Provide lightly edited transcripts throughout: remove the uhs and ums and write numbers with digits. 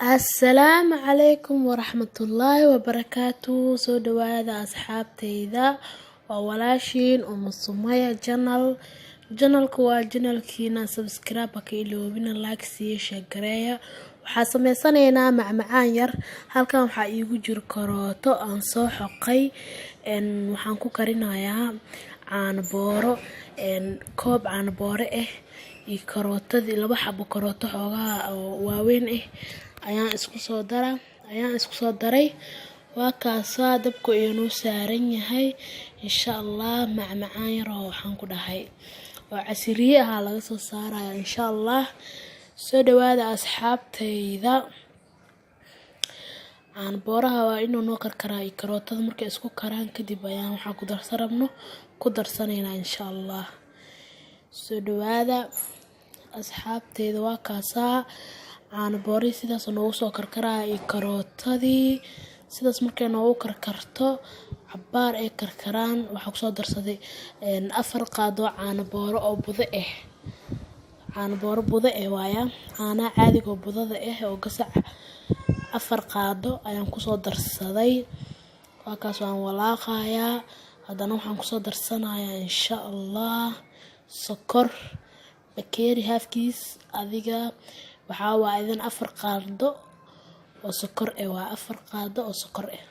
Assalaamu calaykum waraxmatullaahi wabarakaatu. Soo dhawaada asxaabteyda, waa walaashiin Umu Sumaya channel. Channelka waa channelkiina. Subscribe ha ka iloobina, like siiya, share gareeya. Waxaa sameysanaynaa macmacaan yar. Halkan waxaa iigu jiro karooto aan soo xoqay. Waxaan ku karinayaa caano booro, koob caano booro ah iyo karootadii, laba xabo karooto xoogaha oo waaweyn ah ayaan isku soo daray. Waa kaasaa, dabka inuu saaran yahay. Insha Allah macmacaan yar oo waxaan ku dhahay oo casiriye ahaa laga soo saaraya insha Allah. Soo dhawaada asxaabteyda. Caano booraha waa inuu noo karkaraa iyo karootada. Markay isku karaan kadib ayaan waxaan ku darsan rabno ku darsanaynaa insha Allah. Soo dhawaada asxaabteyda. Waa kaasaa, caano boorihii sidaas noogu soo karkaraya iyo karootadii. Sidaas markay noogu karkarto, cabaar ay karkaraan, waxaa kusoo darsaday 4 qaado caano booro oo budo ah. Caano booro budo ah waaya, caanaha caadiga oo budada ah oo gasac, 4 qaado ayaan kusoo darsaday. Waa kaas, waan walaaqayaa. Haddana waxaan kusoo darsanayaa insha Allah sokor bakeeri haafkiis. Adiga waxaa waa idan 4 qaado oo sokor ah, waa 4 qaado oo sokor ah.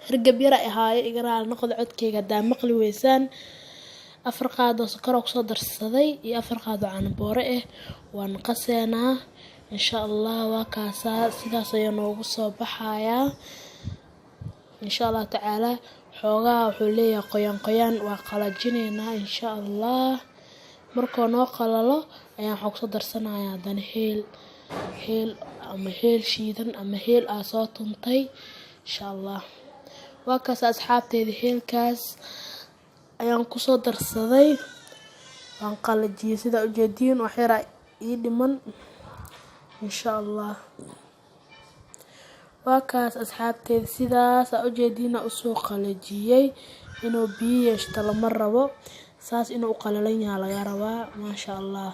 Hergab yara ahaayo, iga raali noqda codkeyga haddaa maqli weysaan. 4 qaado sokor oo kusoo darsaday iyo 4 qaado caano booro ah, waan qaseynaa insha Allah. Waa kaasaa, sidaas ayaa noogu soo baxayaa insha Allah tacaala. Xoogaha wuxuu leeyahay qoyaan qoyaan, waa qalajinaynaa insha Allah. Markuu noo qalalo ayaan waxaa kusoo darsanayaa haddana heel, heel ama heel shiidan ama heel aa soo tuntay insha Allah. Waa kaas asxaabteyda, heelkaas ayaan kusoo darsaday, waan qalajiyay sidaa ujeediin. Wax yaraa ii dhiman insha Allah. Waa kaas asxaabteyda, sidaas aa ujeediina usoo qalajiyay. Inuu biyo yeeshto lama rabo, saas inuu u qalalan yahay laga rabaa. Maasha Allah,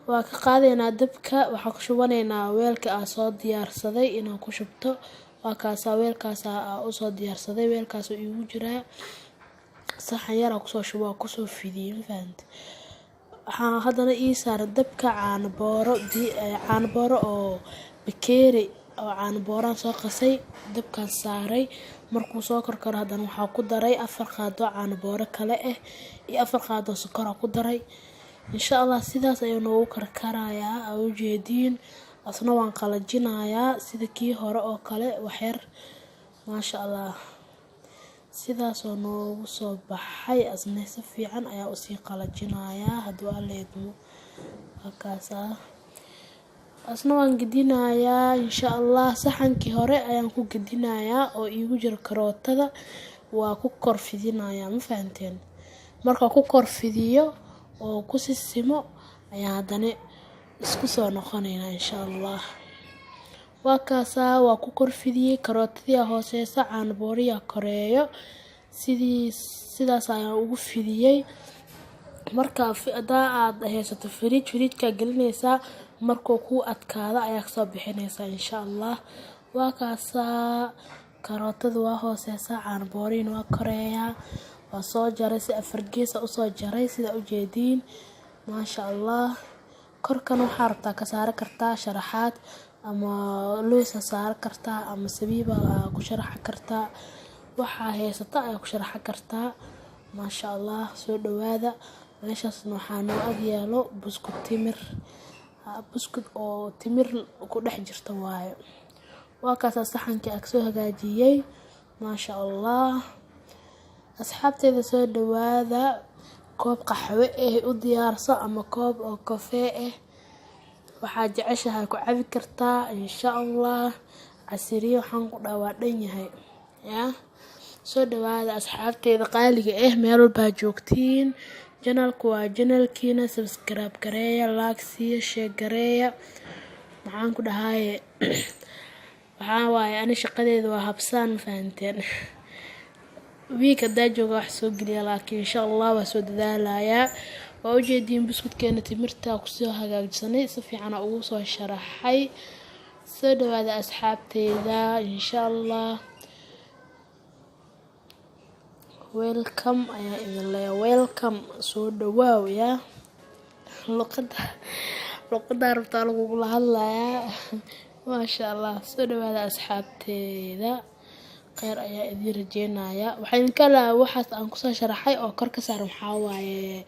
waa ka qaadaynaa dabka. Waxaan ku shubanaynaa weelka aa soo diyaarsaday inaan ku shubto. Waa kaasaa, weelkaas aa usoo diyaarsaday, weelkaas oo iigu jiraa. Saxan yar aa kusoo shubo, waa kusoo fidiyey, ma fahante? Waxaan haddana ii saaran dabka caano booro, caano booro oo bakeeri oo caano booraan soo qasay, dabkaan saaray. Markuu soo karkaro haddana waxaa ku daray 4 qaado caano booro kale ah iyo 4 qaado sokor aa ku daray insha Allah. Sidaas ayuu noogu karkarayaa aa ujeediin. Asna waan qalajinayaa sida kii hore oo kale waxyar. Maasha Allah, sidaasoo noogu soo baxay. Asna si fiican ayaa usii qalajinayaa hadduu Alla idmo. Waa kaasaa, asna waan gedinayaa insha Allah. Saxankii hore ayaan ku gedinayaa oo iigu jiro karootada, waa ku kor fidinayaa, ma fahanteen? Markaa ku kor fidiyo oo ku sisimo ayaan haddana isku soo noqonaynaa insha Allah. Waa kaasaa, waa ku kor fidiyey. Karootadii aa hooseysa, caano booriyaa koreeyo. Sidii sidaas ayaan ugu fidiyey. Marka hadaa aad haysato fridge, fridgekaa gelinaysaa. Markuu kuu adkaado ayaa kasoo bixinaysaa insha Allah. Waa kaasaa, karootada waa hooseysaa, caano booriina waa koreeyaa. Waa soo jaray, si afar gees usoo jaray sida ujeediin. Maasha Allah, korkan waxaa rabtaa ka saari kartaa sharaxaad, ama loosa saari kartaa, ama sabiiba ku sharaxi kartaa. Waxaa haysata ayaa ku sharaxan kartaa. Maasha Allah, soo dhawaada. Meeshaasna waxaa noo agyaalo buskud timir, buskud oo timir ku dhex jirta waaye. Waa kaasaa saxankii ag soo hagaajiyey. Maasha Allah, asxaabteyda, soo dhawaada. Koob qaxwe ah u diyaarso ama koob oo kafee ah, waxaa jeceshahay ku cabi kartaa insha Allah. Casiriyo waxaan ku dhaha waa dhan yahay yaa. Soo dhawaada asxaabteyda qaaliga ah, meel walbaa joogtiin. Channelku waa channelkiina. Subscribe gareeya, like siiya, share gareeya. Maxaan ku dhahaye, waxaa waaye ani shaqadeeda waa habsaan, ma fahanteen? Wiig haddaa jooga wax soo geliya, laakiin insha Allah waa soo dadaalayaa. Waa ujeediin buskudkeena timirta kusoo hagaajsanay, si fiicana ugu soo sharaxay. Soo dhawaada asxaabteyda, insha Allah welcome ayaa idin leeya, welcome, soo dhawaaw. Yaa luqada luqadaa rabtaa lagugula hadlayaa. Maasha Allah, soo dhawaada asxaabteyda, kheyr ayaa idiin rajeynaya. Waxaa idinka waxaas aan kusoo sharaxay oo kor ka saaran waxaa waaye.